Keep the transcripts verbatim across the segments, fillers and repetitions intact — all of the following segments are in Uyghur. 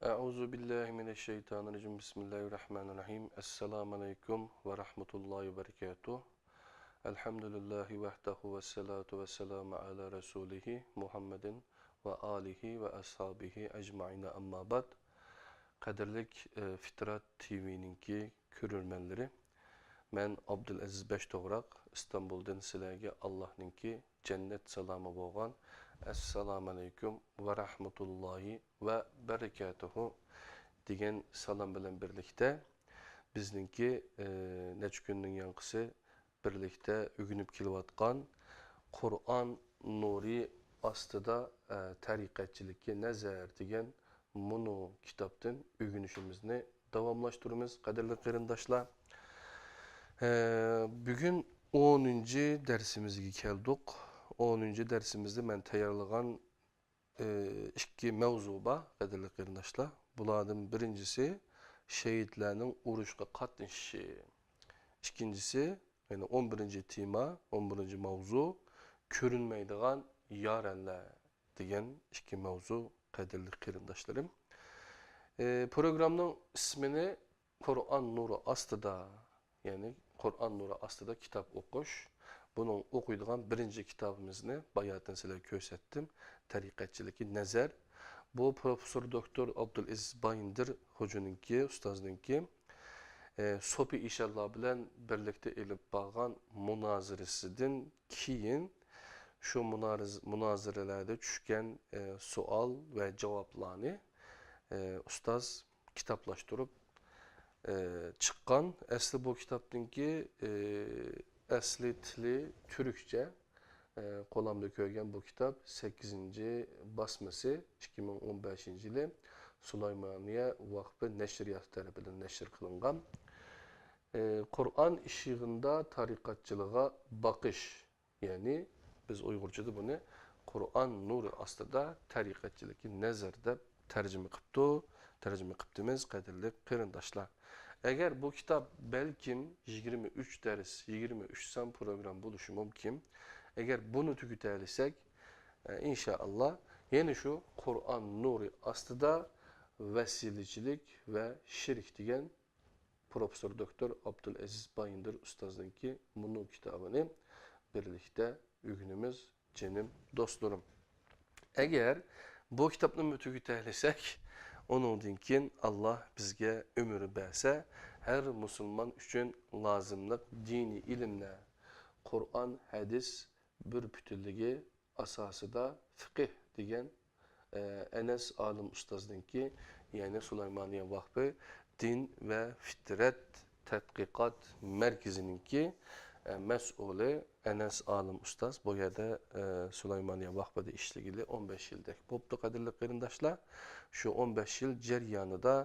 أعوذ بالله من الشيطان الرجيم. بسم الله الرحمن الرحيم. السلام عليكم ورحمة الله وبركاته. الحمد لله وحده والصلاة والسلام على رسوله محمد وآله وأصحابه أجمعين، أما بعد. قەدىرلىك، ئى، فىترات تىۋىنىڭكى كۆرۈرمەنلىرى، مەن ئابدۇلئەزىز بەشتوغراق، ئىستانبۇلدىن سىلەرگە ئاللاھنىڭكى جەننەت سالامى بولغان ئەسسالامۇئەلەيكۇم ۋە رەھمەتۇللاھى ۋە بەرىكاتۇھۇ دېگەن سالام بىلەن بىرلىكتە، بىزنىڭكى، ئى، نەچچە كۈننىڭ ياڭقىسى بىرلىكتە ئۆگىنىپ كېلىۋاتقان قۇرئان نۇرى ئاستىدا، ئە، تەرىقەتچىلىككە نەزەر دېگەن مۇنۇ كىتابتىن ئۆگىنىشىمىزنى داۋاملاشتۇرىمىز، قەدىرلىك قېرىنداشلار. ئە، بۈگۈن ئونىنچى دەرسىمىزگە كەلدۇق. ئونىنچى دەرسىمىزدە مەن تەييارلىغان ئى، ئىككى مەۋزۇ بار، قەدىرلىك قېرىنداشلار. بۇلاردىن بىرىنچىسى شېھىتلەرنىڭ ئۇرۇشقا قاتنىشىشى. ئىككىنچىسى، يەنى ئون بىرىنچى تېما، ئون بىرىنچى ماۋزۇ، كۆرۈنمەيدىغان يارەنلەر دېگەن ئىككى مەۋزۇ، قەدىرلىك قېرىنداشلىرىم. ئى، پروگراممىنىڭ ئىسمىنى قۇرئان نۇرى ئاستىدا، يەنى قۇرئان نۇرى ئاستىدا كىتاب ئوقۇش. بۇنىڭ ئوقۇيدىغان بىرىنچى كىتابىمىزنى باياتىن سىلەرگە كۆرسەتتىم، تەرىقەتچىلىككە نەزەر. بۇ پروفېسسور دوكتور ئابدۇلئەزىز بايىندىر خوجىنىڭكى، ئۇستازنىڭكى، ئە، سوپى ئىشانلار بىلەن بىرلىكتە ئېلىپ بارغان مۇنازىرىسىدىن كېيىن، شۇ مۇنارىز-، مۇنازىرىلەردە چۈشكەن، ئە، سوئال ۋە جاۋابلارنى، ئە، ئۇستاز كىتابلاشتۇرۇپ، ئى، چىققان. ئەسلى بۇ كىتابنىڭكى، ئى، ئەسلى تىلى تۈركچە. ئى، قولۇمدا كۆرگەن بۇ كىتاب سەككىزىنچى باسمىسى، ئىككى مىڭ ئون بەشىنچى يىلى سۇلايمانىيە ۋاقفى نەشرىياتى تەرىپىدىن نەشر قىلىنغان. ئى، قۇرئان ئىشىغىندا تارىقەتچىلىغا باقىش. يەنى بىز ئۇيغۇرچىدا بۇنى قۇرئان نۇرى ئاستىدا تەرىقەتچىلىككە نەزەر دەپ تەرجىمە قىپتۇ، تەرجىمە قىپتىمىز، قەدىرلىك قېرىنداشلار. ئەگەر بۇ كىتاب بەلكىم يىگىرمە ئۈچ دەرس، يىگىرمە ئۈچ سان پروگرام بولۇشى مۇمكىن. ئەگەر بۇنى تۈگىتەلىسەك، ئە، ئىنشائاللا، يەنە شۇ قۇرئان نۇرى ئاستىدا ۋەسىلىچىلىك ۋە شىرك دېگەن پروفېسسور دوكتور ئابدۇلئەزىز بايىندىر ئۇستازنىڭكى مۇنۇ كىتابىنى بىرلىكتە ئۆگىنىمىز، جېنىم دوستلىرىم. ئەگەر بۇ كىتابنىمۇ تۈگىتەلىسەك، ئۇنىڭدىن كېيىن ئاللا بىزگە ئۆمۈر بەرسە، ھەر مۇسۇلمان ئۈچۈن لازىملىق دىنىي ئىلىملەر، قۇرئان، ھەدىس بىر پۈتۈنلۈكى ئاساسىدا فىقىھ دېگەن، ئە، ئەنەس ئالىم ئۇستازنىڭكى، يەنى سۇلايمانىيە ۋاقفى دىن ۋە فىترەت تەتقىقات مەركىزىنىڭكى، ئە، مەسئۇلى ئەنەس ئالىم ئۇستاز. بۇ يەردە، ئە، سۇلايمانىيە ۋاقفىدا ئىشلىگىلى ئون بەش يىلدەك بوپتۇ، قەدىرلىك قېرىنداشلار. شۇ ئون بەش يىل جەريانىدا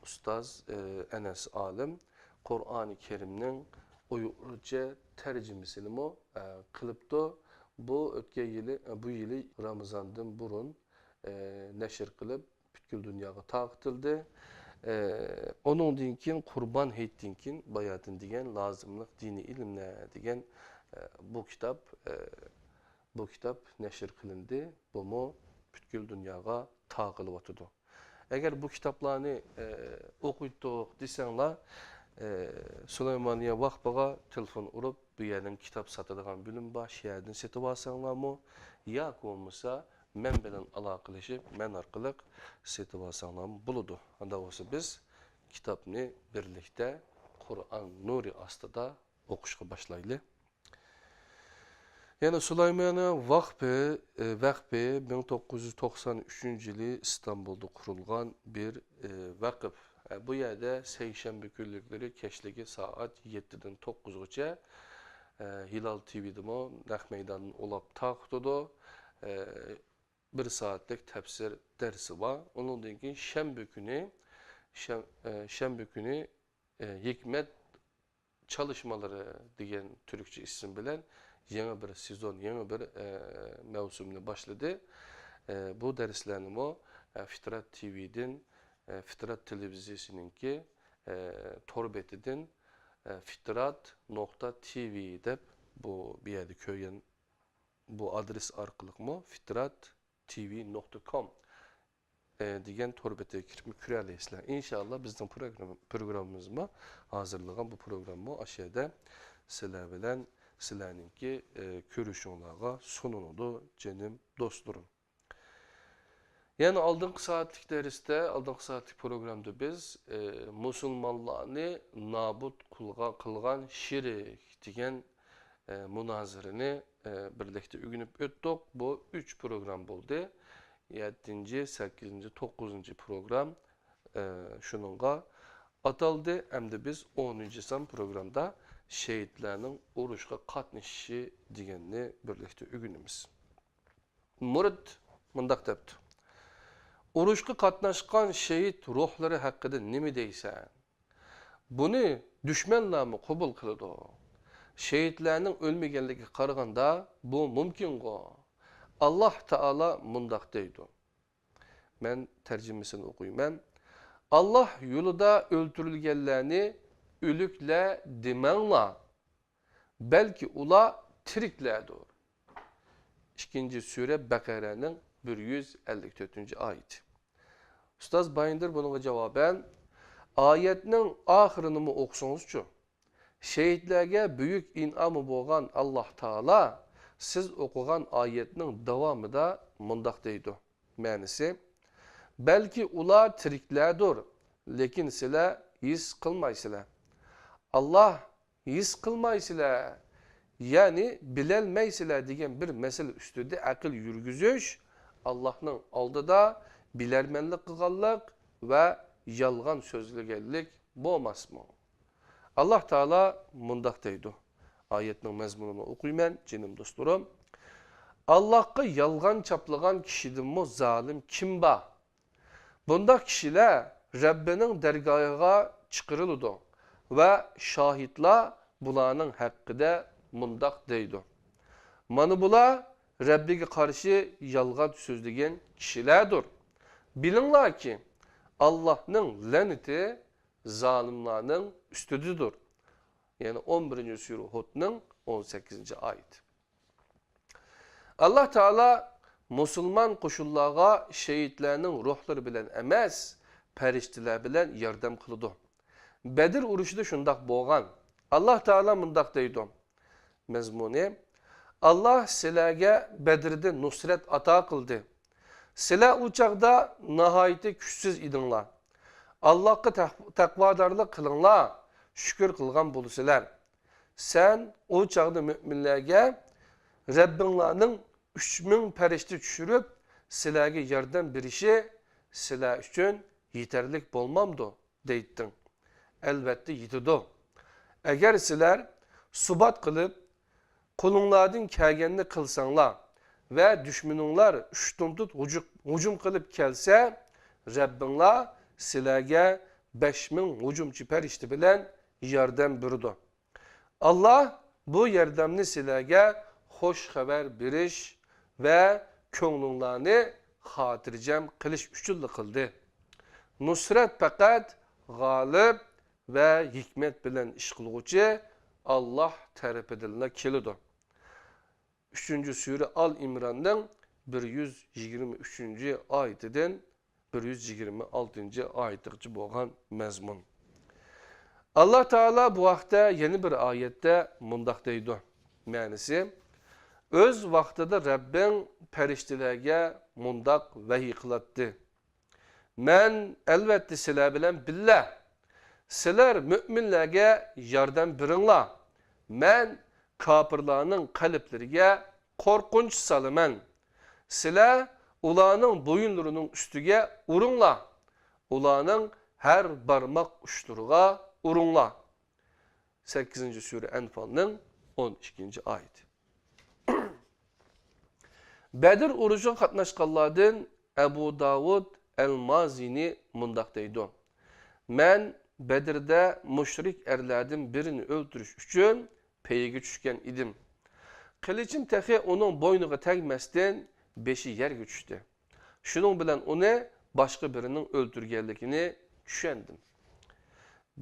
ئۇستاز، ئە، ئەنەس ئالىم قۇرئانى كەرىمنىڭ ئۇيغۇرچە تەرجىمىسىنىمۇ، ئە، قىلىپتۇ. بۇ ئۆتكەن يىلى، بۇ يىلى رامىزاندىن بۇرۇن، ئە، نەشر قىلىپ، پۈتكۈل دۇنياغا تارقىتىلدى. ئە، ئۇنىڭدىن كېيىن، قۇربان ھېيتتىن كېيىن، باياتىن دېگەن لازىملىق دىنىي ئىلىملەر دېگەن، ئە، بۇ كىتاب، ئە، بۇ كىتاب نەشر قىلىندى. بۇمۇ پۈتكۈل دۇنياغا تارقىلىۋاتىدۇ. ئەگەر بۇ كىتابلارنى، ئە، ئوقۇيتتۇق دېسەڭلار، ئە، سۇلايمانىيە ۋاقفىغا تېلېفون ئۇرۇپ، بۇ يەرنىڭ كىتاب ساتىدىغان بۆلۈمى بار، شۇ يەردىن سېتىۋالساڭلارمۇ، ياكى بولمىسا مەن بىلەن ئالاقىلىشىپ، مەن ئارقىلىق سېتىۋالساڭلارمۇ بولىدۇ. ئانداق بولسا بىز كىتابنى بىرلىكتە قۇرئان نۇرى ئاستىدا ئوقۇشقا باشلايلى. يەنى سۇلايمانىيە ۋاقپى، ئى، ۋەقپى مىڭ توققۇز يۈز توقسان ئۈچىنچى يىلى ئىستانبۇلدا قۇرۇلغان بىر، ئى، ۋەقىپ. ئە، بۇ يەردە سەيشەنبە كۈنلۈكلىرى كەچلىكى سائەت يەتتىدىن توققۇزغىچە، ئە، ھىلال تىۋىدىمۇ نەق مەيداندىن ئۇلاپ تارقىتىدۇ. ئە، بىر سائەتلىك تەپسىر دەرسى بار. ئۇنىڭدىن كېيىن شەنبە كۈنى، شەن-، ئە، شەنبە كۈنى، ئە، ھېكمەت چالىشمىلىرى دېگەن تۈركچە ئىسىم بىلەن يېڭى بىر سېزون، يېڭى بىر، ئە، مەۋسۇمنى باشلىدى. ئە، بۇ دەرسلەرنىمۇ، ئە، فىترات تىۋىدىن، ئە، فىترات تېلېۋىزىيىسىنىڭكى، ئە، تور بېتىدىن، ئە، فىترات نۇقتا تىۋى دەپ بۇ، بۇ يەردە كۆرگەن بۇ ئادرېس ئارقىلىقمۇ فىترات تىۋى نۇقتا كوم، ئە، دېگەن تور بېتىگە كىرىپمۇ كۆرەلەيسىلەر. ئىنشاللا بىزنىڭ پروگرام-، پروگراممىمىزمۇ، ھازىرلىغان بۇ پروگراممۇ ئاشۇ يەردە سىلەر بىلەن سىلەرنىڭكى، ئە، كۆرۈشۈڭلارغا سۇنۇلىدۇ، جېنىم دوستلىرىم. يەنە ئالدىنقى سائەتلىك دەرستە، ئالدىنقى سائەتلىك پروگرامدا بىز، ئە، مۇسۇلمانلارنى نابۇت قىلغا-، قىلغان شىرك دېگەن، ئە، مۇنازىرىنى، ئە، بىرلىكتە ئۆگىنىپ ئۆتتۇق. بۇ ئۈچ پروگرام بولدى. يەتتىنچى، سەككىزىنچى، توققۇزىنچى پروگرام، ئە، شۇنىڭغا ئاتالدى. ئەمدى بىز ئونىنچى سان پروگرامدا شېھىتلەرنىڭ ئۇرۇشقا قاتنىشىشى دېگەننى بىرلىكتە ئۆگىنىمىز. مۇرىت مۇنداق دەپتۇ: «ئۇرۇشقا قاتناشقان شېھىت روھلىرى ھەققىدە نېمە دەيسەن؟ بۇنى دۈشمەنلەرمۇ قوبۇل قىلىدۇ. شېھىتلەرنىڭ ئۆلمىگەنلىكىگە قارىغاندا، بۇ مۇمكىنغۇ؟ ئاللاھ تائالا مۇنداق دەيدۇ»، مەن تەرجىمىسىنى ئوقۇيمەن. «ئاللاھ يولىدا ئۆلتۈرۈلگەنلەرنى ئۆلۈكلەر دېمەڭلار. بەلكى ئۇلار تىرىكلەردۇر.» ئىككىنچى سۈرە، بەقەرەنىڭ بىر يۈز ئەللىك تۆتىنچى ئايىتى. ئۇستاز بايىندىر بۇنىڭغا جاۋابەن، ئايەتنىڭ ئاخىرىنىمۇ ئوقۇسىڭىزچۇ؟ شېھىتلەرگە بۈيۈك ئىنئامى بولغان ئاللاھ تائالا سىز ئوقۇغان ئايەتنىڭ داۋامىدا مۇنداق دەيدۇ. مەنىسى: «بەلكى ئۇلار تىرىكلەردۇر، لېكىن سىلەر ھېس قىلمايسىلەر.» ئاللاھ «ھېس قىلمايسىلەر، يەنى بىلەلمەيسىلەر» دېگەن بىر مەسىلە ئۈستىدە ئەقىل يۈرگۈزۈش ئاللاھنىڭ ئالدىدا بىلەرمەنلىك قىلغانلىق ۋە يالغان سۆزلىگەنلىك بولماسمۇ؟ ئاللاھ تائالا مۇنداق دەيدۇ. ئايەتنىڭ مەزمۇنىنى ئوقۇيمەن، جېنىم دوستلىرىم. «ئاللاھقا يالغان چاپلىغان كىشىدىنمۇ زالىم كىم بار؟ بۇنداق كىشىلەر رەببىنىڭ دەرگاھىغا چىقىرىلىدۇ ۋە شاھىتلار بۇلارنىڭ ھەققىدە مۇنداق دەيدۇ: مانا بۇلار رەببىگە قارشى يالغان سۆزلىگەن كىشىلەردۇر. بىلىڭلاركى، ئاللاھنىڭ لەنىتى زالىملارنىڭ ئۈستىدىدۇر.» يەنى ئون بىرىنچى سۈرە ھۇدنىڭ ئون سەككىزىنچى ئايىتى. ئاللاھ تائالا مۇسۇلمان قوشۇنلارغا شېھىتلەرنىڭ روھلىرى بىلەن ئەمەس، پەرىشتىلەر بىلەن ياردەم قىلىدۇ. بەدر ئۇرۇشىدا شۇنداق بولغان. ئاللاھ تائالا مۇنداق دەيدۇ. مەزمۇنى: «ئاللاھ سىلەرگە بەدردە نۇسرەت ئاتا قىلدى. سىلەر ئۇ چاغدا ناھايىتى كۈچسىز ئىدىڭلار. ئاللاھقا تەق-، تەقۋادارلىق قىلىڭلار، شۈكۈر قىلغان بولىسىلەر. سەن ئۇ چاغدا مۆمىنلەرگە رەببىڭلارنىڭ ئۈچ مىڭ پەرىشتە چۈشۈرۈپ، سىلەرگە ياردەم بېرىشى سىلەر ئۈچۈن يېتەرلىك بولمامدۇ؟» دەيتتىڭ. ئەلۋەتتە يېتىدۇ. ئەگەر سىلەر سۇبات قىلىپ، قولۇڭلاردىن كەلگەننى قىلساڭلار ۋە دۈشمىنىڭلار ئۇشتۇمتۇت ھۇجۇ-، ھۇجۇم قىلىپ كەلسە، رەببىڭلار سىلەرگە بەش مىڭ ھۇجۇمچى پەرىشتە بىلەن ياردەم بېرىدۇ. ئاللاھ بۇ ياردەمنى سىلەرگە خۇش خەۋەر بېرىش ۋە كۆڭلۈڭلارنى خاتىرجەم قىلىش ئۈچۈنلا قىلدى. نۇسرەت پەقەت غالىب ۋە ھېكمەت بىلەن ئىش قىلغۇچى ئاللاھ تەرىپىدىنلا كېلىدۇ. ئۈچىنچى سۈرە ئال ئىمراننىڭ بىر يۈز يىگىرمە ئۈچىنچى ئايىتىدىن بىر يۈز يىگىرمە ئالتىنچى ئايىتىغىچە بولغان مەزمۇن. ئاللاھ تائالا بۇ ھەقتە يەنە بىر ئايەتتە مۇنداق دەيدۇ. مەنىسى: ئۆز ۋاقتىدا رەببىڭ پەرىشتىلەرگە مۇنداق ۋەھىي قىلاتتى: مەن ئەلۋەتتە سىلەر بىلەن بىللە. سىلەر مۆمىنلەرگە ياردەم بېرىڭلار. مەن كاپىرلارنىڭ قەلبلىرىگە قورقۇنچ سالىمەن. سىلەر ئۇلارنىڭ بويۇنلىرىنىڭ ئۈستىگە ئۇرۇڭلار. ئۇلارنىڭ ھەر بارماق ئۇچلىرىغا ئۇرۇڭلار. سەككىزىنچى سۈرە ئەنفالنىڭ ئون ئىككىنچى ئايىتى. بەدر ئۇرۇشىغا قاتناشقانلاردىن ئەبۇ داۋۇد ئەل مازىنى مۇنداق دەيدۇ: مەن بەدردە مۇشرىك ئەرلەردىن بىرىنى ئۆلتۈرۈش ئۈچۈن پېيىگە چۈشكەن ئىدىم. قىلىچىم تېخى ئۇنىڭ بوينىغا تەگمەستىن، بېشى يەرگە چۈشتى. شۇنىڭ بىلەن ئۇنى باشقا بىرىنىڭ ئۆلتۈرگەنلىكىنى چۈشەندىم.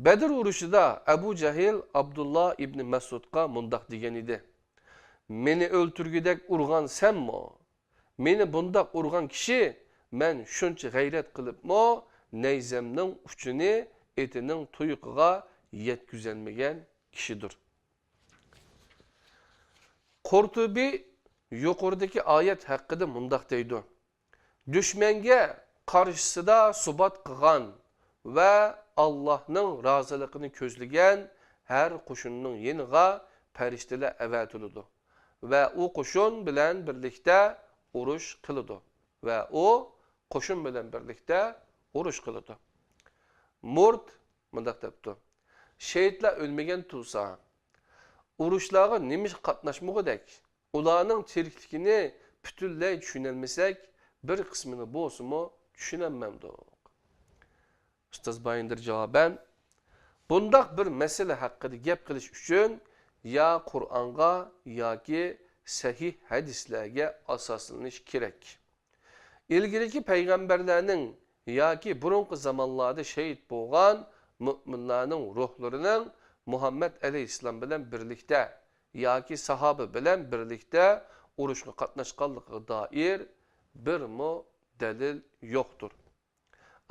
بەدر ئۇرۇشىدا ئەبۇ جەھىل ئابدۇللا ئىبنى مەسئۇدقا مۇنداق دېگەن ئىدى: مېنى ئۆلتۈرگۈدەك ئۇرغان سەنمۇ؟ مېنى بۇنداق ئۇرغان كىشى مەن شۇنچە غەيرەت قىلىپمۇ نەيزەمنىڭ ئۇچىنى ئېتىنىڭ تۇيىقىغا يەتكۈزەلمىگەن كىشىدۇر. قۇرتۇبى يۇقىرىدىكى ئايەت ھەققىدە مۇنداق دەيدۇ: دۈشمەنگە قارشىسىدا سۇبات قىلغان ۋە ئاللاھنىڭ رازىلىقىنى كۆزلىگەن ھەر قوشۇننىڭ يېنىغا پەرىشتىلەر ئەۋەتىلىدۇ ۋە ئۇ قوشۇن بىلەن بىرلىكتە ئۇرۇش قىلىدۇ ۋە ئۇ قوشۇن بىلەن بىرلىكتە ئۇرۇش قىلىدۇ. مۇرت مۇنداق دەپتۇ: شېھىتلەر ئۆلمىگەن تۇرسا، ئۇرۇشلارغا نېمىشقا قاتناشمىغۇدەك؟ ئۇلارنىڭ تىرىكلىكىنى پۈتۈنلەي چۈشىنەلمىسەك، بىر قىسمىنى بولسىمۇ چۈشىنەلمەمدۇق. ئۇستاز بايىندىر جاۋابەن: بۇنداق بىر مەسىلە ھەققىدە گەپ قىلىش ئۈچۈن يا قۇرئانغا ياكى سەھىھ ھەدىسلەرگە ئاساسلىنىش كېرەك. ئىلگىرىكى پەيغەمبەرلەرنىڭ ياكى بۇرۇنقى زامانلاردا شېھىت بولغان مۆمىنلەرنىڭ روھلىرىنىڭ مۇھەممەد ئەلەيھىسسالام بىلەن بىرلىكتە ياكى ساھابە بىلەن بىرلىكتە ئۇرۇشقا قاتناشقانلىقىغا دائىر بىرمۇ دەلىل يوقتۇر.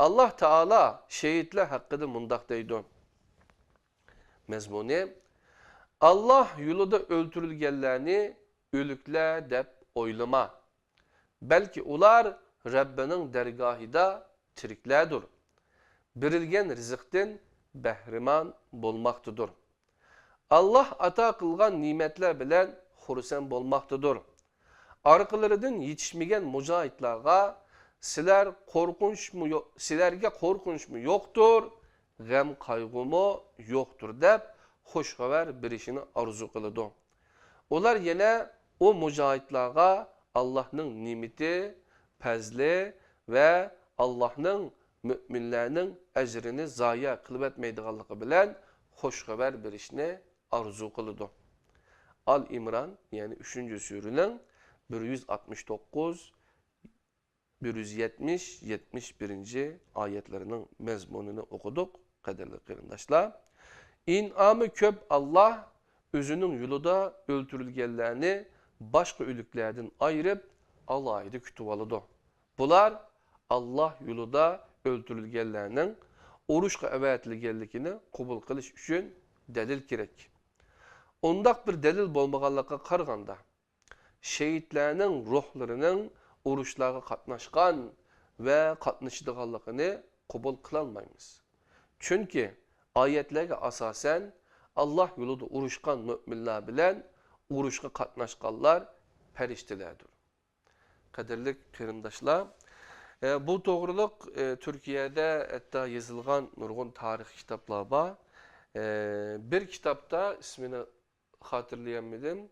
ئاللاھ تائالا شېھىتلەر ھەققىدە مۇنداق دەيدۇ. مەزمۇنى: ئاللاھ يولىدا ئۆلتۈرۈلگەنلەرنى ئۆلۈكلەر دەپ ئويلىما. بەلكى ئۇلار رەببىنىڭ دەرگاھىدا تىرىكلەردۇر. بېرىلگەن رىزىقتىن بەھرىمەن بولماقتىدۇر. ئاللاھ ئاتا قىلغان نېمەتلەر بىلەن خۇرسەن بولماقتىدۇر. ئارقىلىرىدىن يېتىشمىگەن مۇجاھىدلارغا سىلەر قورقۇنچمۇ يو-، سىلەرگە قورقۇنچمۇ يوقتۇر، غەم قايغۇمۇ يوقتۇر دەپ خۇش خەۋەر بېرىشىنى ئارزۇ قىلىدۇ. ئۇلار يەنە ئۇ مۇجاھىدلارغا ئاللاھنىڭ نېمىتى، پەزلى ۋە ئاللاھنىڭ مۆمىنلەرنىڭ ئەجرىنى زايە قىلىۋەتمەيدىغانلىقى بىلەن خۇش خەۋەر بېرىشنى ئارزۇ قىلىدۇ. ئال ئىمران، يەنى ئۈچىنچى سۈرىنىڭ بىر يۈز ئاتمىش توققۇز، بىر يۈز يەتمىش، يەتمىش بىرىنچى ئايەتلىرىنىڭ مەزمۇنىنى ئوقۇدۇق، قەدىرلىك قېرىنداشلار. ئىنئامى كۆپ ئاللاھ ئۆزىنىڭ يولىدا ئۆلتۈرۈلگەنلەرنى باشقا ئۆلۈكلەردىن ئايرىپ، ئالاھىدە كۈتۈۋالىدۇ. بۇلار ئاللاھ يولىدا ئۆلتۈرۈلگەنلەرنىڭ ئۇرۇشقا ئەۋەتىلگەنلىكىنى قوبۇل قىلىش ئۈچۈن دەلىل كېرەك. ئۇنداق بىر دەلىل بولمىغانلىقىغا قارىغاندا، شېھىتلەرنىڭ روھلىرىنىڭ ئۇرۇشلارغا قاتناشقان ۋە قاتنىشىدىغانلىقىنى قوبۇل قىلالمايمىز. چۈنكى ئايەتلەرگە ئاساسەن، ئاللاھ يولىدا ئۇرۇشقان مۆمىنلەر بىلەن ئۇرۇشقا قاتناشقانلار پەرىشتىلەردۇر. قەدىرلىك قېرىنداشلار، ئە، بۇ توغرىلىق، ئە، تۈركىيەدە ھەتتا يېزىلغان نۇرغۇن تارىخىي كىتابلار بار. ئە، بىر كىتابتا ئىسمىنى خاتىرىلىيەلمىدىم.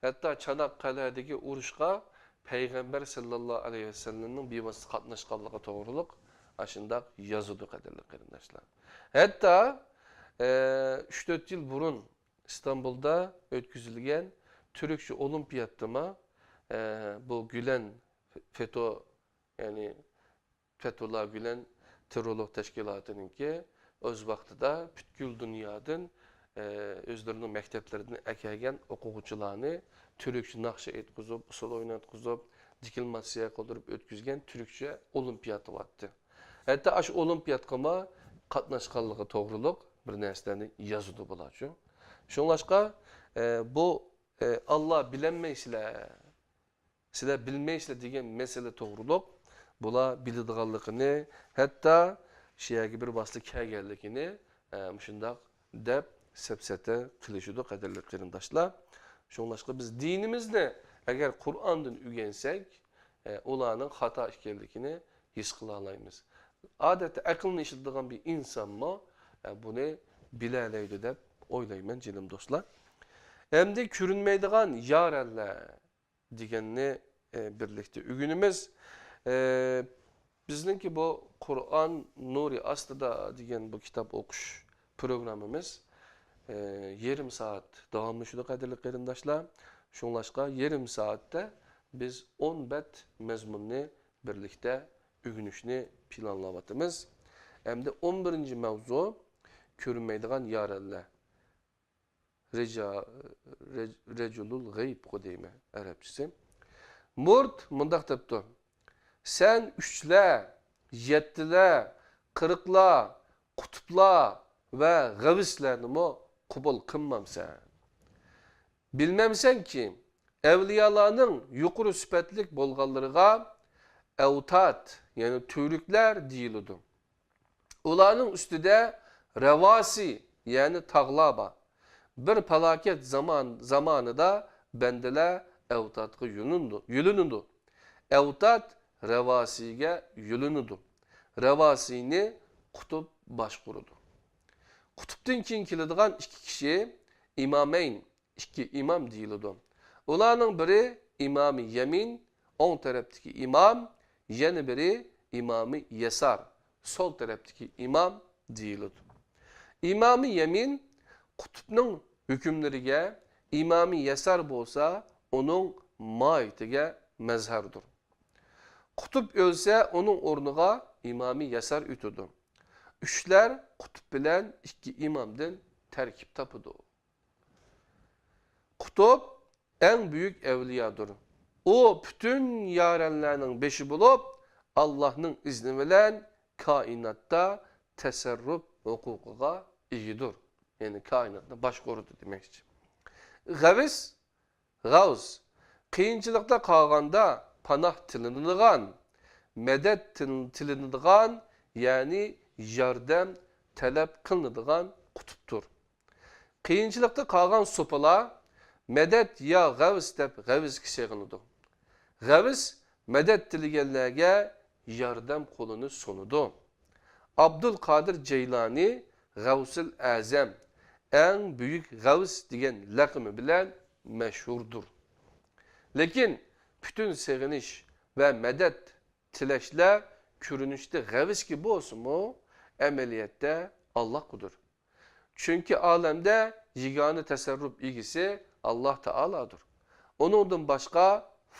ھەتتا چاناققەلەدىكى ئۇرۇشقا پەيغەمبەر سەللەللاھۇ ئەلەيھى ۋەسەللەمنىڭ بىۋاسىتە قاتناشقانلىقى توغرۇلۇق ئاشۇنداق يازىدۇ، قەدىرلىك قېرىنداشلار. ھەتتا، ئە، ئۈچ تۆت يىل بۇرۇن ئىستانبۇلدا ئۆتكۈزۈلگەن تۈركچە ئولىمپىياتتىمۇ، ئە، بۇ گۈلەن فېتو، يەنى فەتھۇللا گۈلەن تېررورلۇق تەشكىلاتىنىڭكى ئۆز ۋاقتىدا پۈتكۈل دۇنيادىن، ئە، ئۆزلىرىنىڭ مەكتەپلىرىدىن ئەكەلگەن ئوقۇغۇچىلارنى تۈركچە ناخشا ئېيتقۇزۇپ، ئۇسسۇل ئويناتقۇزۇپ، دېكلاماتسىيە قىلدۇرۇپ ئۆتكۈزگەن تۈركچە ئولىمپىيات بارتتى. ھەتتا ئاشۇ ئولىمپىياتقىمۇ قاتناشقانلىقى توغرۇلۇق بىر نەرسىلەرنى يازىدۇ بۇلارچۇ. شۇڭلاشقا، ئە، بۇ، ئە، ئاللا بىلەلمەيسىلەر، سىلەر بىلمەيسىلەر دېگەن مەسىلە توغرۇلۇق بۇلار بىلىدىغانلىقىنى، ھەتتا شۇ يەرگە بىر ۋاسىتە كەلگەنلىكىنى، ئە، مۇشۇنداق دەپ سەپسەتە قىلىشىدۇ، قەدىرلىك قېرىنداشلار. شۇڭلاشقا بىز دىنىمىزنى ئەگەر قۇرئاندىن ئۆگەنسەك، ئە، ئۇلارنىڭ خاتا ئىكەنلىكىنى ھېس قىلالايمىز. ئادەتتە ئەقىلنى ئىشلىتىدىغان بىر ئىنسانمۇ، ئە، بۇنى بىلەلەيدۇ دەپ ئويلايمەن، جېنىم دوستلار. ئەمدى كۆرۈنمەيدىغان يارەنلەر دېگەننى، ئە، بىرلىكتە ئۆگىنىمىز. ئە، بىزنىڭكى بۇ قۇرئان نۇرى ئاستىدا دېگەن بۇ كىتاب ئوقۇش پروگراممىمىز، ئە، يېرىم سائەت داۋاملىشىدۇ، قەدىرلىك قېرىنداشلار. شۇڭلاشقا يېرىم سائەتتە بىز ئون بەت مەزمۇننى بىرلىكتە ئۆگىنىشنى پىلانلاۋاتىمىز. ئەمدى ئون بىرىنچى مەۋزۇ، كۆرۈنمەيدىغان يارەنلەر. رىجا-، رەج-، رەجۇلۇل غەيبقۇ دەيمەن ئەرەبچىسى. مۇرت مۇنداق دەپتۇ: سەن ئۈچلەر، يەتتىلەر، قىرىقلار، قۇتۇپلار ۋە غەۋسلەرنىمۇ قوبۇل قىلمامسەن؟ بىلمەمسەنكى، ئەۋلىيالارنىڭ يۇقىرى سۈپەتلىك بولغانلىرىغا ئەۋتاد، يەنى تۈۋرۈكلەر دېيىلىدۇ. ئۇلارنىڭ ئۈستىدە رەۋاسى، يەنى تاغلار بار. بىر پالاكەت زامان، زامانىدا بەندىلەر ئەۋتادقا يۆلىنىدۇ، يۆلىنىدۇ. ئەۋتاد رەۋاسىيگە يۆلىنىدۇ. رەۋاسىينى قۇتۇب باشقۇرىدۇ. قۇتۇبتىن كېيىن كېلىدىغان ئىككى كىشى ئىمامەين، ئىككى ئىمام دېيىلىدۇ. ئۇلارنىڭ بىرى ئىمامى يەمىن، ئوڭ تەرەپتىكى ئىمام، يەنە بىرى ئىمامى يەسار، سول تەرەپتىكى ئىمام دېيىلىدۇ. ئىمامى يەمىن قۇتۇبنىڭ ھۆكۈملىرىگە، ئىمامى يەسار بولسا ئۇنىڭ ماھىيىتىگە مەزھەردۇر. قۇتۇب ئۆلسە ئۇنىڭ ئورنىغا ئىمامى يەسار ئۆتىدۇ. ئۈچلەر قۇتۇب بىلەن ئىككى ئىمامدىن تەركىب تاپىدۇ. قۇتۇب ئەڭ بۈيۈك ئەۋلىيادۇر. ئۇ پۈتۈن يارەنلەرنىڭ بېشى بولۇپ، ئاللاھنىڭ ئىزنى بىلەن كائىناتتا تەسەررۇپ ھوقۇقىغا ئىگىدۇر. يەنى كائىناتنى باشقۇرىدۇ دېمەكچى. غەۋس، غەۋس، قىيىنچىلىقتا قالغاندا پاناھ تىلىنىدىغان، مەدەت تىل-، تىلىنىدىغان، يەنى ياردەم تەلەپ قىلىنىدىغان قۇتۇپتۇر. قىيىنچىلىقتا قالغان سوپىلار مەدەت يا غەۋس دەپ غەۋسكە سېغىنىدۇ. غەۋس مەدەت تىلىگەنلەرگە ياردەم قولىنى سۇنىدۇ. ئابدۇل قادىر جەيلانى غەۋسۇل ئەزەم، ئەڭ بۈيۈك غەۋس دېگەن لەقىمى بىلەن مەشھۇردۇر. لېكىن پۈتۈن سېغىنىش ۋە مەدەت تىلەشلەر كۆرۈنۈشتە غەۋسكە بولسىمۇ، ئەمەلىيەتتە ئاللاھقىدۇر. چۈنكى ئالەمدە يېگانە تەسەررۇپ ئىگىسى ئاللاھ تائالادۇر. ئۇنىڭدىن باشقا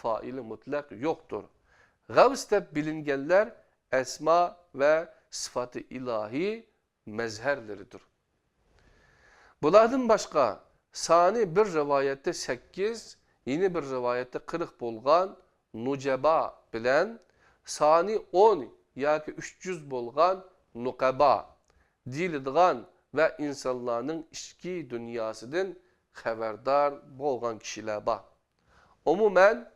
فائىلى مۇتلەق يوقتۇر. غەۋس دەپ بىلىنگەنلەر ئەسما ۋە سىفاتى ئىلاھىي مەزھەرلىرىدۇر. بۇلاردىن باشقا، سانى بىر رىۋايەتتە سەككىز، يەنە بىر رىۋايەتتە قىرىق بولغان نۇجەبا بىلەن سانى ئون ياكى ئۈچ يۈز بولغان نۇقەبا دېيىلىدىغان ۋە ئىنسانلارنىڭ ئىچكى دۇنياسىدىن خەۋەردار بولغان كىشىلەر بار. ئومۇمەن،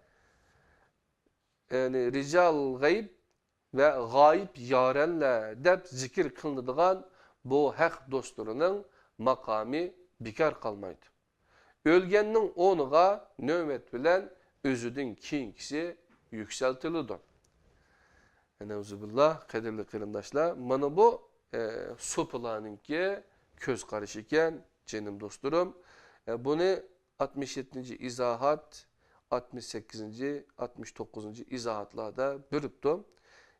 يەنى رىجال غەيب ۋە غايىب يارەنلەر دەپ زىكىر قىلىنىدىغان بۇ ھەق دوستلىرىنىڭ ماقامى بىكار قالمايدۇ. ئۆلگەننىڭ ئورنىغا نۆۋەت بىلەن ئۆزىدىن كېيىنكىسى يۈكسەلتىلىدۇ. نەئۇزۇبىللا، قەدىرلىك قېرىنداشلار، مانا بۇ، ئە، سوپىلارنىڭكى كۆز قارىشى ئىكەن، جېنىم دوستلىرىم. ئە، بۇنى ئاتمىش يەتتىنچى ئىزاھات، ئاتمىش سەككىزىنچى، ئاتمىش توققۇزىنچى ئىزاھاتلاردا بېرىپتۇ.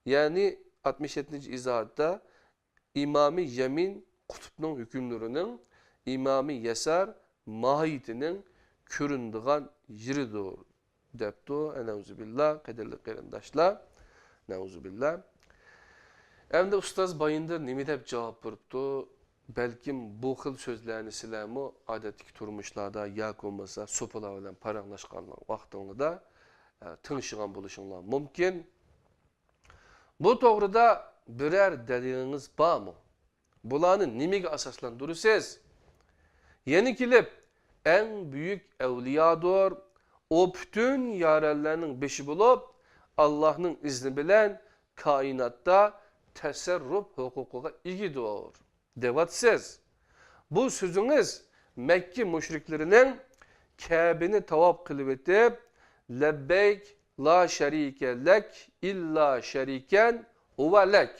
يەنى ئاتمىش يەتتىنچى ئىزاھاتتا ئىمامى يەمىن قۇتۇپنىڭ ھۆكۈملىرىنىڭ، ئىمامى يەسار ماھىيىتىنىڭ كۆرۈنىدىغان يېرىدۇر، دەپتۇ. ئەنەۋزۇبىللا، قەدىرلىك قېرىنداشلار. نەۋزۇبىللا. ئەمدى ئۇستاز بايىندىر نېمە دەپ جاۋاب بېرىپتۇ؟ بەلكىم بۇ خىل سۆزلەرنى سىلەرمۇ ئادەتتىكى تۇرمۇشلاردا ياكى بولمىسا سوپىلار بىلەن پاراڭلاشقان ۋاقتىڭلاردا، ئە، تىڭشىغان بولۇشۇڭلار مۇمكىن. بۇ توغرىدا بىرەر دەلىلىڭىز بارمۇ؟ بۇلارنى نېمىگە ئاساسلاندۇرىسىز؟ يەنە كېلىپ، ئەڭ بۈيۈك ئەۋلىيادۇر، ئۇ پۈتۈن يارەنلەرنىڭ بېشى بولۇپ، ئاللاھنىڭ ئىزنى بىلەن كائىناتتا تەسەررۇپ ھوقۇقىغا ئىگىدۇر، دەۋاتىسىز. بۇ سۆزىڭىز مەككە مۇشرىكلىرىنىڭ كەبىنى تاۋاپ قىلىۋېتىپ، لەببەيك لا شەرىكە لەك ئىللا شەرىكەن ھۇۋە لەك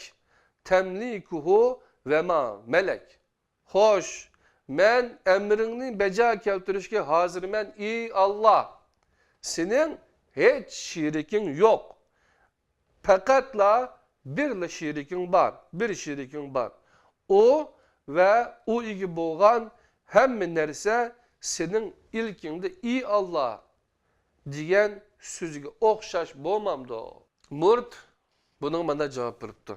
تەملىكۇھۇ ۋە ما مەلەك. خوش، مەن ئەمرىڭنى بەجا كەلتۈرۈشكە ھازىرمەن، ئى ئاللاھ! سېنىڭ ھېچ شېرىكىڭ يوق. پەقەتلا بىرلا شېرىكىڭ بار، بىر شېرىكىڭ بار. ئۇ ۋە ئۇ ئىگە بولغان ھەممە نەرسە سېنىڭ ئىلكىڭدە، ئى ئاللاھ! دېگەن سۆزىگە ئوخشاش بولمامدۇ؟ مۇرت بۇنىڭغا مانداق جاۋاب بېرىپتۇ.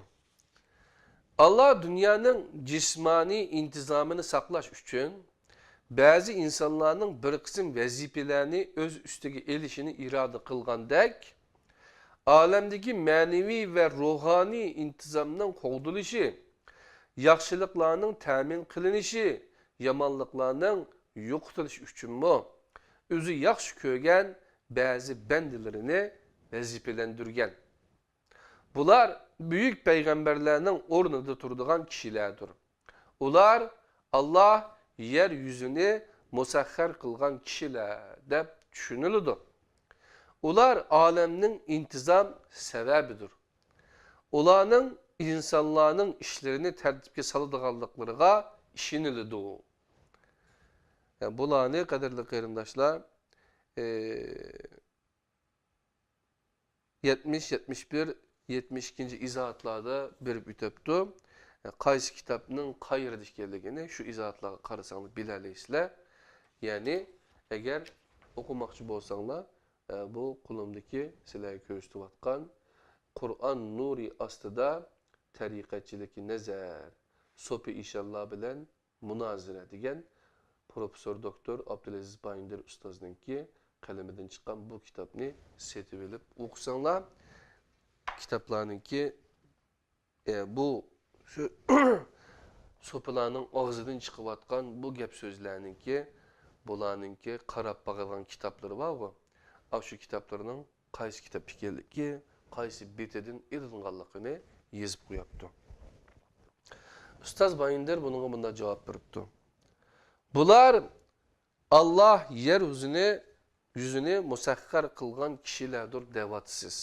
ئاللاھ دۇنيانىڭ جىسمانىي ئىنتىزامىنى ساقلاش ئۈچۈن بەزى ئىنسانلارنىڭ بىر قىسىم ۋەزىپىلەرنى ئۆز ئۈستىگە ئېلىشىنى ئىرادە قىلغاندەك، ئالەمدىكى مەنىۋى ۋە روھانىي ئىنتىزامنىڭ قوغدىلىشى، ياخشىلىقلارنىڭ تەمىن قىلىنىشى، يامانلىقلارنىڭ يوقىتىلىشى ئۈچۈنمۇ ئۆزى ياخشى كۆرگەن بەزى بەندىلىرىنى ۋەزىپىلەندۈرگەن. بۇلار بۈيۈك پەيغەمبەرلەرنىڭ ئورنىدا تۇرىدىغان كىشىلەردۇر. ئۇلار ئاللا يەر يۈزىنى مۇسەخخەر قىلغان كىشىلەر دەپ چۈشىنىلىدۇ. ئۇلار ئالەمنىڭ ئىنتىزام سەۋەبىدۇر. ئۇلارنىڭ ئىنسانلارنىڭ ئىشلىرىنى تەرتىپكە سالىدىغانلىقلىرىغا ئىشىنىلىدۇ. بۇلارنى، قەدىرلىك قېرىنداشلار، ئى، يەتمىش، يەتمىش بىر، يەتمىش ئىككىنچى ئىزاھاتلاردا بېرىپ ئۆتەپتۇ. قايسى كىتابنىڭ قايېرىدا ئىكەنلىكىنى شۇ ئىزاھاتلارغا قارىساڭلار بىلەلەيسىلەر. يەنى، ئەگەر ئوقۇماقچى بولساڭلار، بۇ قولۇمدىكى سىلەرگە كۆرسىتىۋاتقان قۇرئان نۇرى ئاستىدا تەرىقەتچىلىككە نەزەر، سوپى ئىشانلار بىلەن مۇنازىرە دېگەن پروفېسسور دوكتور ئابدۇلئەزىز بايىندىر ئۇستازنىڭكى قەلىمىدىن چىققان بۇ كىتابنى سېتىۋېلىپ ئوقۇساڭلار، كىتابلارنىڭكى، ئە، بۇ سۆ-، سوپىلارنىڭ ئاغزىدىن چىقىۋاتقان بۇ گەپ سۆزلەرنىڭكى، بۇلارنىڭكى قاراپ باقىدىغان كىتابلىرى بارغۇ، ئاشۇ كىتابلىرىنىڭ قايسى كىتاب ئىكەنلىكى، قايسى بېتىدىن ئېلىنغانلىقىنى يېزىپ قوياپتۇ. ئۇستاز بايىندىر بۇنىڭغا مۇنداق جاۋاب بېرىپتۇ: بۇلار ئاللا يەر يۈزىنى، يۈزىنى مۇسەخخەر قىلغان كىشىلەردۇر دەۋاتىسىز.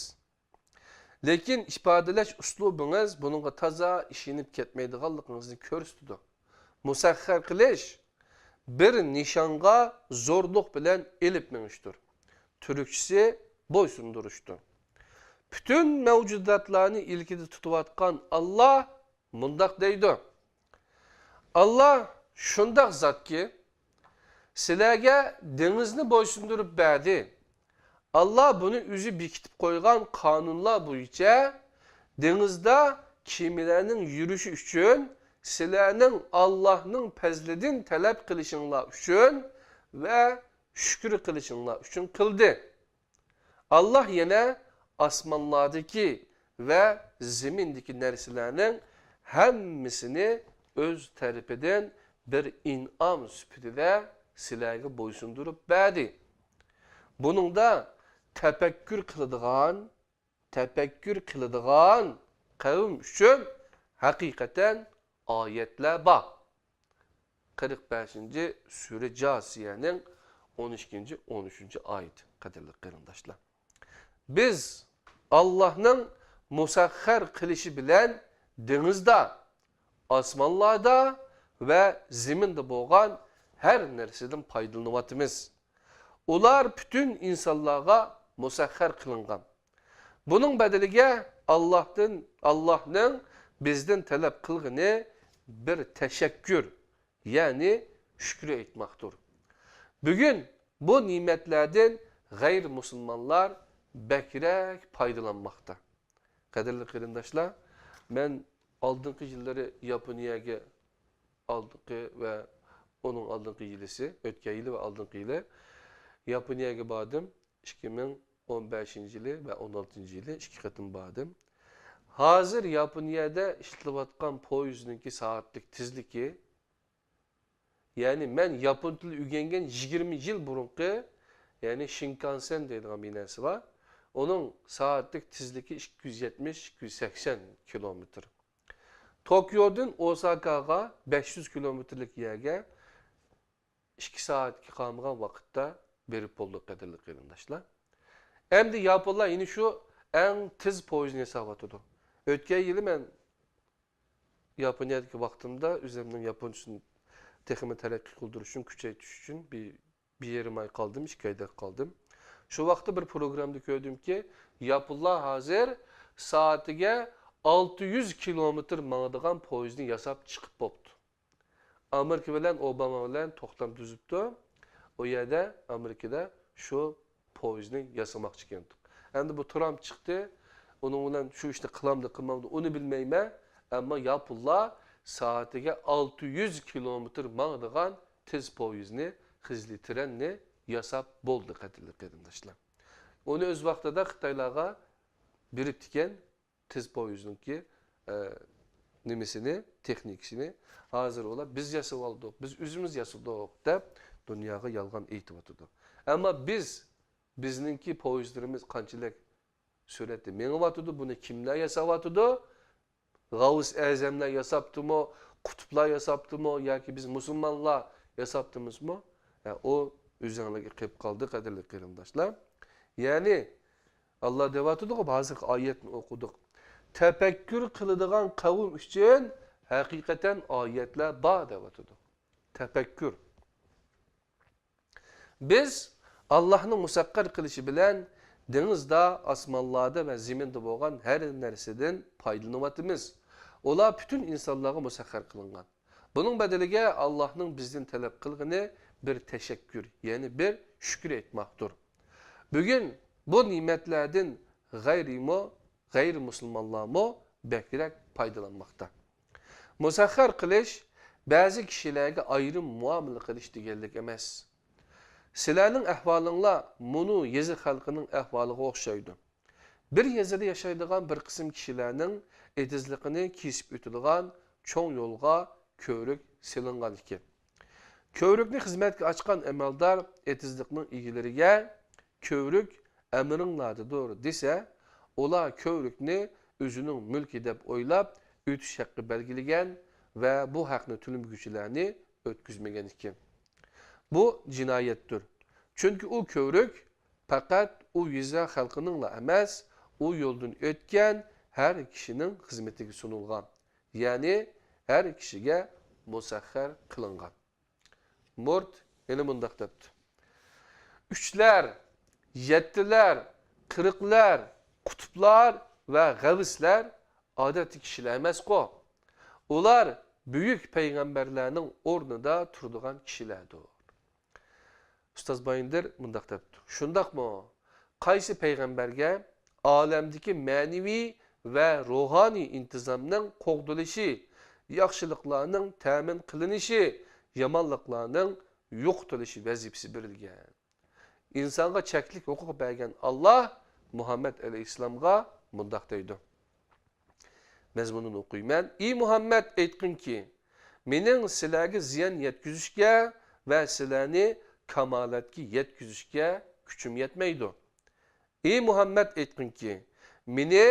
لېكىن ئىپادىلەش ئۇسلۇبىڭىز بۇنىڭغا تازا ئىشىنىپ كەتمەيدىغانلىقىڭىزنى كۆرسىتىدۇ. مۇسەخخەر قىلىش بىر نىشانغا زورلۇق بىلەن ئېلىپ مېڭىشتۇر. تۈركچىسى بويسۇندۇرۇشتۇر. پۈتۈن مەۋجۇداتلارنى ئىلكىدە تۇتۇۋاتقان ئاللا مۇنداق دەيدۇ: ئاللا شۇنداق زاتكى، سىلەرگە دېڭىزنى بويسۇندۇرۇپ بەردى. ئاللا بۇنى ئۆزى بېكىتىپ قويغان قانۇنلار بويىچە دېڭىزدا كېمىلەرنىڭ يۈرۈشى ئۈچۈن، سىلەرنىڭ ئاللانىڭ پەزلىدىن تەلەپ قىلىشىڭلار ئۈچۈن ۋە شۈكرى قىلىشىڭلار ئۈچۈن قىلدى. ئاللا يەنە ئاسمانلاردىكى ۋە زېمىندىكى نەرسىلەرنىڭ ھەممىسىنى ئۆز تەرىپىدىن بىر ئىنئام سۈپىتىدە سىلەرگە بويسۇندۇرۇپ بەردى. بۇنىڭدا تەپەككۇر قىلىدىغان، تەپەككۇر قىلىدىغان قەۋم ئۈچۈن ھەقىقەتەن ئايەتلەر بار. قىرىق بەشىنچى سۈرە جاسىيەنىڭ ئون ئىككىنچى، ئون ئۈچىنچى ئايىتى، قەدىرلىك قېرىنداشلار. بىز ئاللانىڭ مۇسەخخەر قىلىشى بىلەن دېڭىزدا، ئاسمانلاردا ۋە زېمىندا بولغان ھەر نەرسىدىن پايدىلىنىۋاتىمىز. ئۇلار پۈتۈن ئىنسانلارغا مۇسەخخەر قىلىنغان. بۇنىڭ بەدىلىگە ئاللاھتىن، ئاللاھنىڭ بىزدىن تەلەپ قىلغىنى بىر تەشەككۈر، يەنى شۈكرى ئېيتماقتۇر. بۈگۈن بۇ نېمەتلەردىن غەيرىي مۇسۇلمانلار بەكرەك پايدىلانماقتا. قەدىرلىك قېرىنداشلار، مەن ئالدىنقى يىللىرى ياپونىيەگە، ئالدىنقى ۋە ئۇنىڭ ئالدىنقى يىلىسى، ئۆتكەن يىلى ۋە ئالدىنقى يىلى ياپونىيەگە باردىم. ئىككى مىڭ ئون بەشىنچى يىلى ۋە ئون ئالتىنچى يىلى ئىككى قېتىم باردىم. ھازىر ياپونىيەدە ئىشلىتىلىۋاتقان پويىزنىڭكى سائەتلىك تېزلىكى، يەنى مەن ياپون تىلى ئۆگەنگەن يىگىرمە يىل بۇرۇنقى، يەنى شىنكانسېن دەيدىغان بىر نەرسە بار. ئۇنىڭ سائەتلىك تېزلىكى ئىككى يۈز يەتمىش، ئىككى يۈز سەكسەن كىلومېتىر. توكيودىن ئوساكاغا بەش يۈز كىلومېتىرلىك يەرگە ئىككى سائەتكە قالمىغان ۋاقىتتا بېرىپ بولدۇق، قەدىرلىك قېرىنداشلار. ئەمدى ياپونلار يەنە شۇ ئەڭ تېز پويىزنى ياساۋاتىدۇ. ئۆتكەن يىلى مەن ياپونىيەدىكى ۋاقتىمدا ئۆزۈمنىڭ ياپونچىسىنى تېخىمۇ تەرەققىي قىلدۇرۇش ئۈچۈن، كۈچەيتىش ئۈچۈن بىر، بىر يېرىم ئاي قالدىم، ئىككى ئايدەك قالدىم. شۇ ۋاقىتتا بىر پروگراممىدا كۆردۈمكى، ياپونلار ھازىر سائىتىگە ئالتە يۈز كىلومېتىر ماڭىدىغان پويىزنى ياساپ چىقىپ بوپتۇ. ئامېرىكا بىلەن ئوباما بىلەن توختام تۈزۈپتۇ. ئۇ يەردە، ئامېرىكىدا شۇ پويىزنى ياسىماقچى ئىكەنتۇق. ئەمدى بۇ ترامپ چىقتى. ئۇنىڭ بىلەن شۇ ئىشنى قىلامدۇ، قىلمامدۇ، ئۇنى بىلمەيمەن. ئەمما ياپونلار سائىتىگە ئالتە يۈز كىلومېتىر ماڭىدىغان تېز پويىزنى، خىزلى ترېننى ياساپ بولدى، قەدىرلىك قېرىنداشلار. ئۇنى ئۆز ۋاقتىدا خىتايلارغا بېرىپتىكەن تېز پويىزنىڭكى، ئە، نېمىسىنى، تېخنىكىسىنى. ھازىر ئۇلار «بىز ياسىۋالدۇق، بىز ئۆزىمىز ياسىدۇق» دەپ دۇنياغا يالغان ئېيتىۋاتىدۇ. ئەمما بىز، بىزنىڭكى پويىزلىرىمىز قانچىلىك سۈرئەتتە مېڭىۋاتىدۇ، بۇنى كىملەر ياساۋاتىدۇ؟ غەۋس ئەزەملەر ياساپتىمۇ، قۇتۇپلار ياساپتىمۇ ياكى بىز مۇسۇلمانلار ياساپتىمىزمۇ؟ ھە، ئۇ ئۆزۈڭلارگە قېلىپ قالدى، قەدىرلىك قېرىنداشلار. يەنى، ئاللا دەۋاتىدۇغۇ، ھازىرقى ئايەتنى ئوقۇدۇق. تەپەككۇر قىلىدىغان قەۋم ئۈچۈن ھەقىقەتەن ئايەتلەر بار دەۋاتىدۇ. تەپەككۇر. بىز ئاللاھنىڭ مۇسەخخەر قىلىشى بىلەن دېڭىزدا، ئاسمانلاردا ۋە زېمىندا بولغان ھەر نەرسىدىن پايدىلىنىۋاتىمىز. ئۇلار پۈتۈن ئىنسانلارغا مۇسەخخەر قىلىنغان. بۇنىڭ بەدىلىگە ئاللاھنىڭ بىزدىن تەلەپ قىلغىنى بىر تەشەككۈر، يەنى بىر شۈكۈر ئېيتماقتۇر. بۈگۈن بۇ نېمەتلەردىن غەيرىمۇ، غەيرىي مۇسۇلمانلارمۇ بەكرەك پايدىلانماقتا. مۇسەخخەر قىلىش بەزى كىشىلەرگە ئايرىم مۇئامىلە قىلىش دېگەنلىك ئەمەس. سىلەرنىڭ ئەھۋالىڭلار مۇنۇ يېزا خەلقىنىڭ ئەھۋالىغا ئوخشايدۇ. بىر يېزىدا ياشايدىغان بىر قىسىم كىشىلەرنىڭ ئېتىزلىقىنى كېسىپ ئۆتىدىغان چوڭ يولغا كۆۋرۈك سېلىنغان ئىكەن. كۆۋرۈكنى خىزمەتكە ئاچقان ئەمەلدار ئېتىزلىقنىڭ ئىگىلىرىگە، «كۆۋرۈك ئەمرىڭلاردىدۇر» دېسە، ئۇلار كۆۋرۈكنى ئۆزىنىڭ مۈلكى دەپ ئويلاپ، ئۆتۈش ھەققى بەلگىلىگەن ۋە بۇ ھەقنى تۆلىمىگۈچىلەرنى ئۆتكۈزمىگەن ئىكەن. بۇ جىنايەتتۇر. چۈنكى ئۇ كۆۋرۈك پەقەت ئۇ يېزا خەلقىنىڭلا ئەمەس، ئۇ يولدىن ئۆتكەن ھەر كىشىنىڭ خىزمىتىگە سۇنۇلغان، يەنى ھەر كىشىگە مۇسەخخەر قىلىنغان. مۇرت يەنە مۇنداق دەپتۇ: ئۈچلەر، يەتتىلەر، قىرىقلار، قۇتۇپلار ۋە غەۋسلەر ئادەتتىكى كىشىلەر ئەمەسقۇ. ئۇلار بۈيۈك پەيغەمبەرلەرنىڭ ئورنىدا تۇرىدىغان كىشىلەردۇر. ئۇستاز بايىندىر مۇنداق دەپتۇ: شۇنداقمۇ؟ قايسى پەيغەمبەرگە ئالەمدىكى مەنىۋى ۋە روھانىي ئىنتىزامنىڭ قوغدىلىشى، ياخشىلىقلارنىڭ تەمىن قىلىنىشى، يامانلىقلارنىڭ يوقىتىلىشى ۋەزىپىسى بېرىلگەن؟ ئىنسانغا چەكلىك ھوقۇق بەرگەن ئاللا مۇھەممەد ئەلەيھىسسالامغا مۇنداق دەيدۇ. مەزمۇنىنى ئوقۇيمەن. ئى مۇھەممەد، ئېيتقىنكى، مېنىڭ سىلەرگە زىيان يەتكۈزۈشكە ۋە سىلەرنى كامالەتكە يەتكۈزۈشكە كۈچۈم يەتمەيدۇ. ئى مۇھەممەد، ئېيتقىنكى، مېنى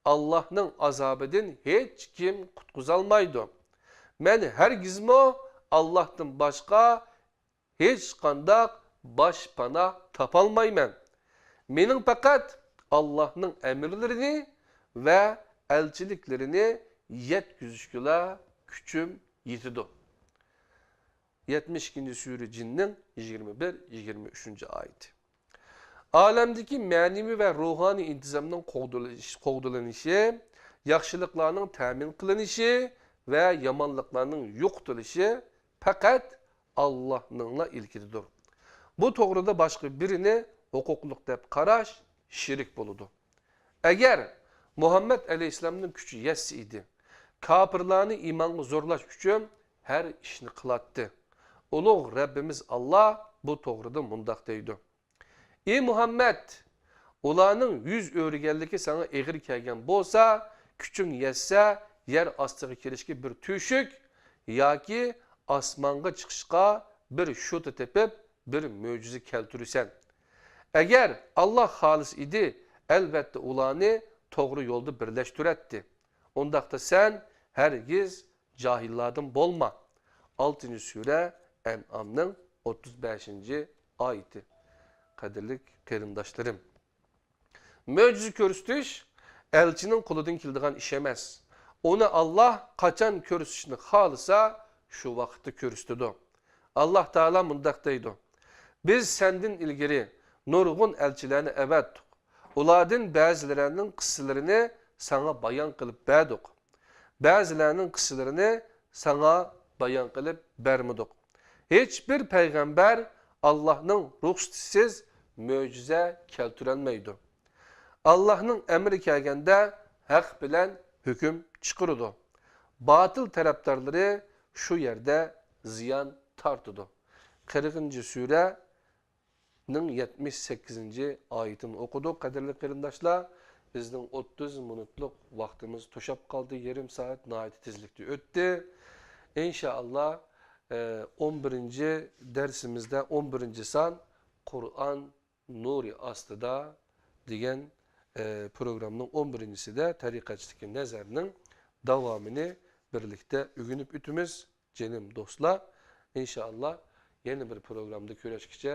ئاللاھنىڭ ئازابىدىن ھېچكىم قۇتقۇزالمايدۇ. مەن ھەرگىزمۇ ئاللاھتىن باشقا ھېچقانداق باشپاناھ تاپالمايمەن. مېنىڭ پەقەت ئاللاھنىڭ ئەمىرلىرىنى ۋە ئەلچىلىكلىرىنى يەتكۈزۈشكىلا كۈچۈم يېتىدۇ. يەتمىش ئىككىنچى سۈرە جىننىڭ يىگىرمە بىر، يىگىرمە ئۈچىنچى ئايىتى. ئالەمدىكى مەنىۋى ۋە روھانىي ئىنتىزامنىڭ قوغدىلىش-، قوغدىلىنىشى، ياخشىلىقلارنىڭ تەمىن قىلىنىشى ۋە يامانلىقلارنىڭ يوقىتىلىشى پەقەت ئاللاھنىڭلا ئىلكىدىدۇر. بۇ توغرىدا باشقا بىرىنى ھوقۇقلۇق دەپ قاراش شېرىك بولىدۇ. ئەگەر مۇھەممەد ئەلەيھىسسالامنىڭ كۈچى يەتسە ئىدى، كاپىرلارنى ئىمانغا زورلاش ئۈچۈن ھەر ئىشنى قىلاتتى. ئۇلۇغ رەببىمىز ئاللا بۇ توغرىدا مۇنداق دەيدۇ: ئى مۇھەممەد، ئۇلارنىڭ يۈز ئۆرۈگەنلىكى ساڭا ئېغىر كەلگەن بولسا، كۈچۈڭ يەتسە، يەر ئاستىغا كىرىشكە بىر تۆشۈك ياكى ئاسمانغا چىقىشقا بىر شوتا تېپىپ، بىر مۆجىزە كەلتۈرىسەن. ئەگەر ئاللا خالىس ئىدى، ئەلۋەتتە ئۇلارنى توغرا يولدا بىرلەشتۈرەتتى. ئۇنداقتا سەن ھەرگىز جاھىللاردىن بولما. ئالتىنچى سۈرە، ئەنئامنىڭ ئوتتۇز بەشىنچى ئايىتى. قەدىرلىك قېرىنداشلىرىم، مۆجىزە كۆرسىتىش ئەلچىنىڭ قولىدىن كېلىدىغان ئىش ئەمەس. ئۇنى ئاللا قاچان كۆرسىتىشنى خالىسا، شۇ ۋاقىتتا كۆرسىتىدۇ. ئاللا تائالا مۇنداق دەيدۇ: بىز سەندىن ئىلگىرى نۇرغۇن ئەلچىلەرنى ئەۋەتتۇق. ئۇلاردىن بەزىلەرنىڭ قىسسىلىرىنى ساڭا بايان قىلىپ بەردۇق. بەزىلەرنىڭ قىسسىلىرىنى ساڭا بايان قىلىپ بەرمىدۇق. ھېچبىر پەيغەمبەر ئاللاھنىڭ رۇخسىتىسىز مۆجىزە كەلتۈرەلمەيدۇ. ئاللاھنىڭ ئەمرى كەلگەندە ھەق بىلەن ھۆكۈم چىقىرىدۇ. باتىل تەرەپدارلىرى شۇ يەردە زىيان تارتىدۇ. قىرىقىنچى سۈرە، نىڭ يەتمىش سەككىزىنچى ئايىتىنى ئوقۇدۇق، قەدىرلىك قېرىنداشلار. بىزنىڭ ئوتتۇز مىنۇتلۇق ۋاقتىمىز توشاپ قالدى. يېرىم سائەت ناھايىتى تېزلىكتە ئۆتتى. ئىنشائاللا، ئە، ئون بىرىنچى دەرسىمىزدە، ئون بىرىنچى سان، قۇرئان نۇرى ئاستىدا دېگەن، ئە، پروگراممىنىڭ ئون بىرىنچىسىدە تەرىقەتچىدىكى نەزەرنىڭ داۋامىنى بىرلىكتە ئۆگىنىپ ئۆتىمىز، جېنىم دوستلار. ئىنشائاللا، يەنە بىر پروگرامدا كۆرۈشكىچە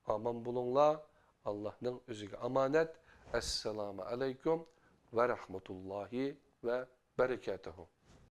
ئامان بولۇڭلار. ئاللانىڭ ئۆزىگە ئامانەت. ئەسسالامۇ ئەلەيكۇم ۋە رەھمەتۇللاھى ۋە بەرىكاتۇھۇ.